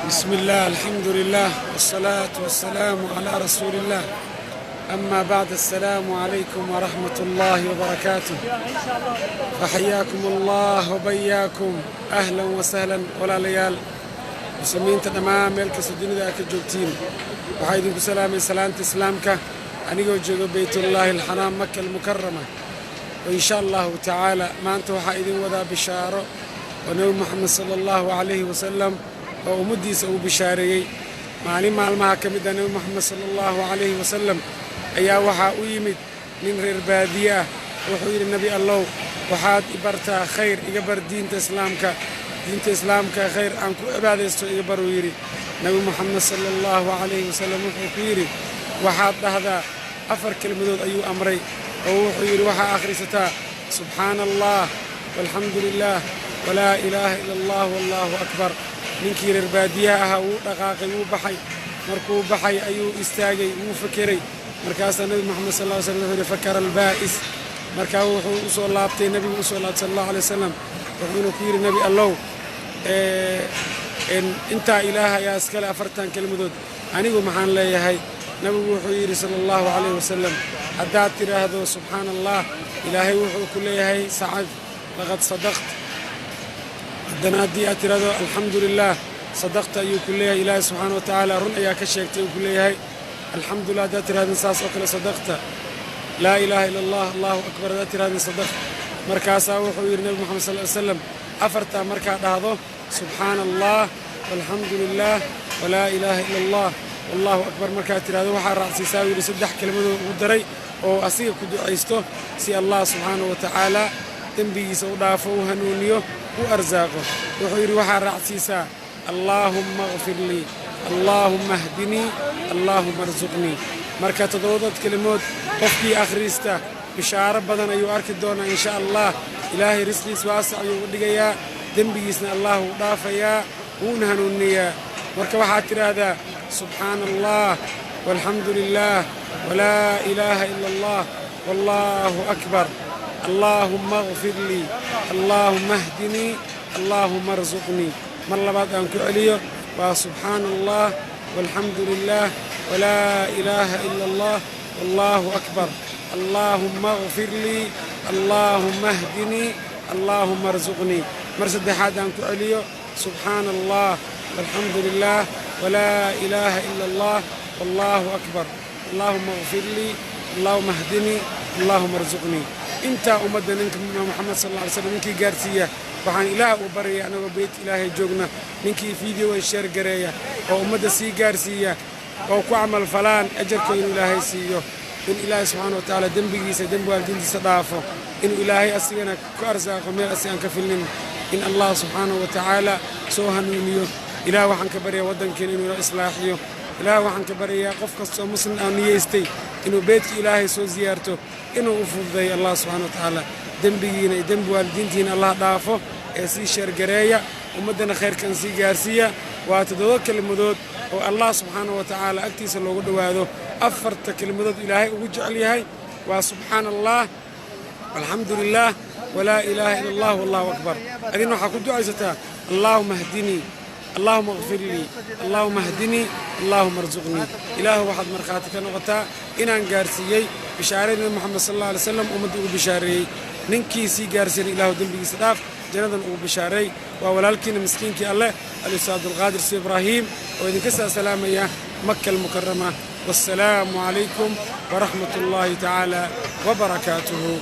بسم الله، الحمد لله، والصلاة والسلام على رسول الله، أما بعد، السلام عليكم ورحمة الله وبركاته، فحياكم الله وبياكم، أهلا وسهلا. Walaalayaal muslimiinta dhammaan meel kasta dunida aad ka joogtiin, waxaa idinku salaamay salaanta islaamka, anigoo jooga Beytullaahi Alxaraam, Maka Almukarama. Oo insha Allahu tacaala maanta waxaa idin wadaa bishaaro oo Nebi Moxamed sala Allahu calayhi wasalam oo ummaddiisa uu bishaareeyey. Maalin maalmaha ka mid ah Nebi Moxamed sala Allahu calayhi wasalam ayaa waxaa u yimid nin reer baadiye ah. Wuxuu yidhi: "Nebi Allow, waxaad i bartaa khayr, iga bar diinta islaamka, diinta islaamka khayr aan ku cibaadaysto iga bar," uu yidhi. Nebi Moxamed sala Allahu calayhi wasalam wuxuu ku yidhi: "Waxaad dhahdaa." Afar kelmadood ayuu amray, oo wuxuu yidhi: "Waxaa akhrisataa subxaana Allah, walxamdu lilah, walaa ilaaha ila Allah, wallaahu akbar." Ninkii reer baadiyaha ahaa wuu dhaqaaqay, wuu baxay. Markuu baxay ayuu istaagay, wuu fekeray. Markaasaa Nebi Moxamed sal ly slam wuxuu yidhi: "Fakara albaa'is." Markaa wuxuu u soo laabtay, nebigu u soo laabtay sal Allahu alay wasalam, wuxuuna ku yidhi: "Nebi Allow, intaa Ilaah ayaa iskale, afartan kelmadood, anigu maxaan leeyahay?" Nabigu wuxuu yidhi sala Allahu calayh wasalam: "Haddaad tidhaahdo subxaana Allah, Ilaahay wuxuu ku leeyahay sacad, laqad sadaqt. Haddana haddii aad tidhaahdo alxamdu lilah, sadaqta ayuu ku leeyahay. Ilaahay subxaana wa tacaala run ayaa ka sheegtay uu ku leeyahay. Alxamdulilah haddaad tidhahdin, saas oo kale sadaqta. Laa ilaaha ila Allah, Allahu akbar haddaad tidhahdin, sadaqta." Markaasaa wuxuu yidhi Nebi Moxamed sal ly slam: "Afartaa markaa dhahdo, subxaana Allah, walxamdu lilah, walaa ilaaha ila Allah, wallahu akbar, markaad tidhahdo, waxaa raacsiisaa," uu yidhi, saddex kelmadoo ugu daray oo asiga ku ducaysto si Allah subxaana wa tacaala dembigiisa u dhaafo, u hanuuniyo, u arsaaqo. Wuxuu yidhi: "Waxaa raacsiisaa allaahumma akfir lii, allaahumma ahdinii, allaahumma arsuqnii." Marka toddobadad kelimood qofkii akhrista bishaaro badan ayuu arki doonaa insha Allah. Ilaahay risqiis waasic ayuu u dhigayaa, dembigiisna Allah wuu dhaafayaa, wuuna hanuuninayaa. Marka waxaad tidhaahdaa subxaana Allah, walxamdu lilah, walaa ilaaha ila Allah, wallaahu akbar, allaahumma akfir lii, allaahumma ahdinii, allaahumma arsuqnii. Mar labaad aan ku celiyo, waa subxaana Allah, walxamdu lilah, walaa ilaaha ila Allah, wallaahu akbar, allaahumma akfir lii, allaahumma ahdinii, allaahumma arsuqnii. Mar saddexaad aan ku celiyo: subxaana Allah, walxamdu lilah, walaa ilaaha ila Allah, wallaahu akbar, allaahumma akfir lii, allaahumma ahdinii, allaahumma arsuqnii. Intaa ummadda ninka Moxamed sal alla alay slam ninkii gaarsiiya, waxaan Ilaah u baryaya, anagoo beyt Ilaahay joogna, ninkii fiideogan share gareeya oo ummadda sii gaarsiiya oo ku camal falaan, ajarkoo inuu Ilaahay siiyo, in Ilaahay subxaana wa tacaala dembigiisa, dembi waalidiintiisa dhaafo, inuu Ilaahay asigana ku arsaaqo meel asigaan ka filnin, in Allah subxaanahu wa tacaala soo hanuuniyo. Ilaah waxaan ka baryaa waddankeena inuu inoo islaaxiyo. Ilaah waxaan ka baryayaa qof kastoo muslim aa niyeystay inuu beydka Ilaahay soo siyaarto inuu u fududeeyo Allah subxana wa tacaala. Dembigiina iyo dembi waalidiintiina Allah dhaafo. Ee sii share gareeya, ummaddana khayrkan sii gaarsiiya. Waa toddoba kelmadood oo Allah subxaana wa tacaala agtiisa loogu dhowaado. Afarta kelmadood Ilaahay ugu jecel yahay waa subxaana Allah, alxamdu lilah, walaa ilaaha ila Allah, wallahu akbar. Adina waxaa ku ducaysataa allaahuma ahdinii, allaahuma akfir lii, allaahuma ahdinii, allaahuma arsuqnii. Ilaahu, waxaad markhaati ka noqotaa inaan gaarsiiyey bishaaradii Nabi Moxamed sal alla alay slam ummadda ugu bishaareeyey. Ninkii sii gaarsiiyana, Ilaahu dembigiisa dhaaf, jannadan ugu bishaareey. Waa walaalkiina miskiinkii alleh, al-ustaad Abdulqaadir Si Ibraahim, oo idinka saa salaamaya Maka Almukarama. Wassalaamu calaykum waraxmat ullaahi tacaala wabarakaatuhu.